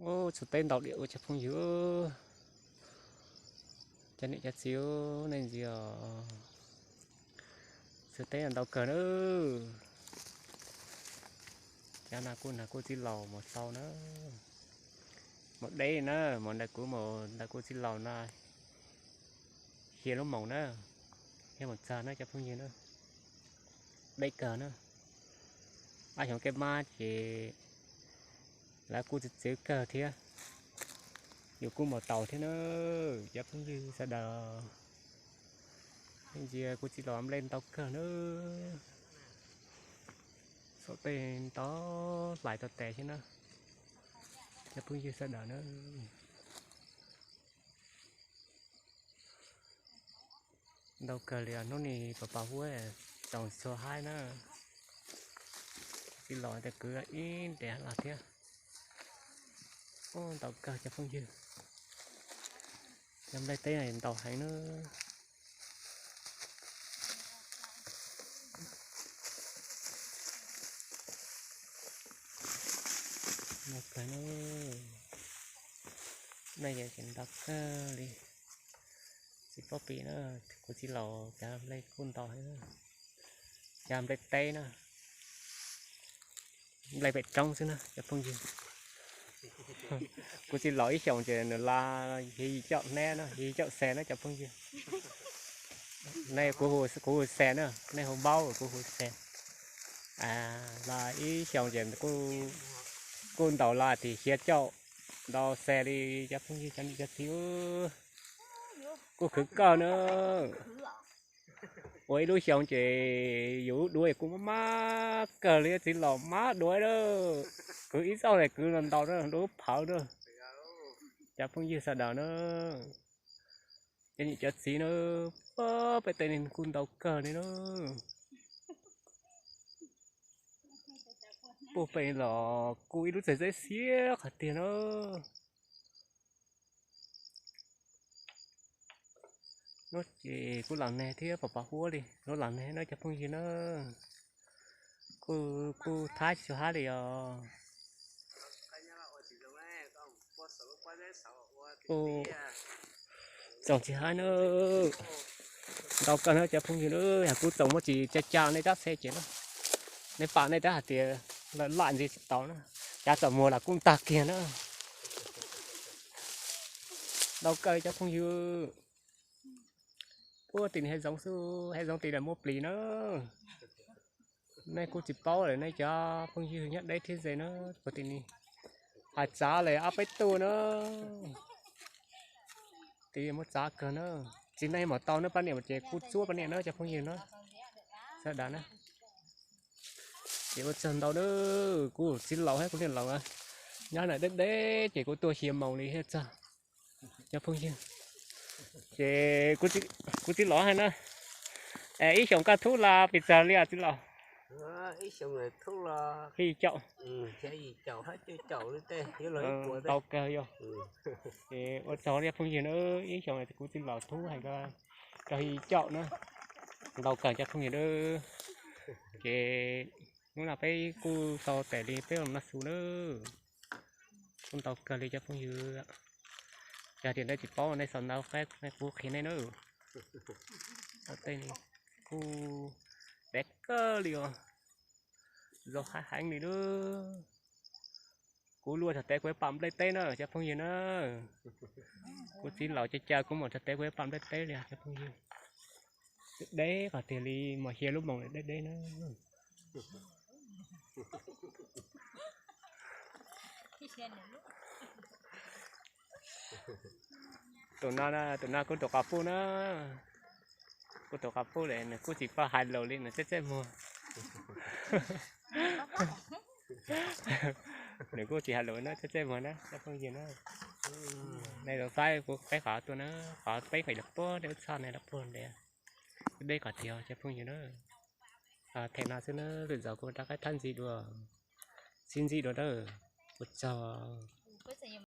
Ub, txhua teb ntau diam ua cov phooj ywg. Cov niam cov txiv, nej ntsia, txhua teb ntau kawg na. Cov no kuj nag kuj txij laus mus xau na, mus deb na, mus ntawm kuv mus ntawm kuv txij laus no xya lub moos na, thiaj mus txog na cov phooj ywg na. Deb kawg na. Ob xyoos kej mab ces lawv kuj txwv txwv kawg thiab, yus kuj mus taus thiab na. Cov phooj ywg sawv daws, ntsia kuv txiv los nplej ntau kawg na. Saum tej ntau hlais tau tes thiab na, cov phooj ywg sawv daws na. Ntau kawg li os, hnub no pas pas huab txoos txhua haib na. Txiv los tias kwv ib ntev los thiab. Ub, ntau kawg cov phooj ywg. Cov nplej teb no ntau heev na. Ntau kawg na. Nplej ces ntau kawg li. Tsis paub pim na, kuv txiv laus cov nplej kuj ntau heev. Cov nplej teb na, nplej pem roob xwb na cov phooj ywg. Kuv txiv laus ib xyoos ces nws la yim caum hnab na, yim caum xees na cov phooj ywg. Nej, kuv hu xees na, nej hu npaub kuv hu xees. La ib xyoos ces kuj ntaus la tim xya caum ntau xees li cov phooj ywg cov niam cov txiv. Kuj khwv kawg na. Ua ib lub xyoos ces yus lub duav kuj mab mab kawg li, txiv laus mab duav na. Kwv ib zaug ces kwv ntau ntau na, lub phawv na. Cov phooj ywg sawv daws na, cov niam cov txiv na, peb tej neeg kuj ntau kawg li na. Puag pem los kuj ib lub txais txeb xiab qhov tiag na. Hnub ces kuj los nag thiab, pom pom huab li, hnub los nag na cov phooj ywg na. Kuj, kuj thab tsis tshua hab li os. Kuj txoos tsis hab na. Ntau kawg na cov phooj ywg na, yog kuv txoos muaj tsis ca ca nej tab xe ces na, nej pam nej tab hais tias lawm laj ntxiv tsis tau na, cav txom muag los kuj ntag kiag na. Ntau kawg cov phooj ywg. Puag tim no hav zoov xwb, hav zoov tim lawm muaj plis na. Nej kuj tsis paub lawm, nej cov phooj ywg nyob deb thiab ze na, puag tim no hais txav lawm ob peb tuj na. Tim muaj txav kawg na. Txiv neej mam tau na, poj niam ces kuj txhua poj niam na cov phooj ywg na, sawv daws na. Ces ua tsaug ntau na, kuv txiv laus thiab kuv niam laus nyob na deb deb ces kuv tuaj xya moos li thiaj txog cov phooj ywg. Ces kuv txiv laus hais na, ib xyoos koj thub los pes tsawg li txiv laus? Yim caum. Ntau kawg yog. Ces ua tsaug cov phooj ywg na, ib xyoos kuv txiv laus thub hais rau yim caum na. Ntau kawg cov phooj ywg na. Ces hnub no peb kuj tau tes li peb los noj su na. Kuj ntau kawg li cov phooj ywg. Yog tias nej tsis paub nej sau ntawv qab kuv qhia nej na. Tej no kuj dev kawg li os. Zoo hab heev li na. Kuv luaj txog tes kuv yuav pam nplej teb na cov phooj ywg na. Kuv txiv laus ca ca kuv mam txog tes kuv yuav pam nplej teb li cov phooj ywg. Deb qhov tiag li, mas xya lub moos li deb deb na. Tus no, tus no kuv tus quas puj na. Kuv tus quas puj lawm nws kuj tsis paub hais lus li, nws txej txej muag. Nws kuj tsis hais lus na, txej txej muag na cov phooj ywg na. Nej zoo saib kuv peb qhov tuaj na, qhov peb nqis los puag deb txhoj ne los puag ntev. Deb qhov tiag cov phooj ywg na. Them no xwb na, lwm zaus kuv rov qab thab ntxiv dua, sib ntsib dua na. Ua tsaug.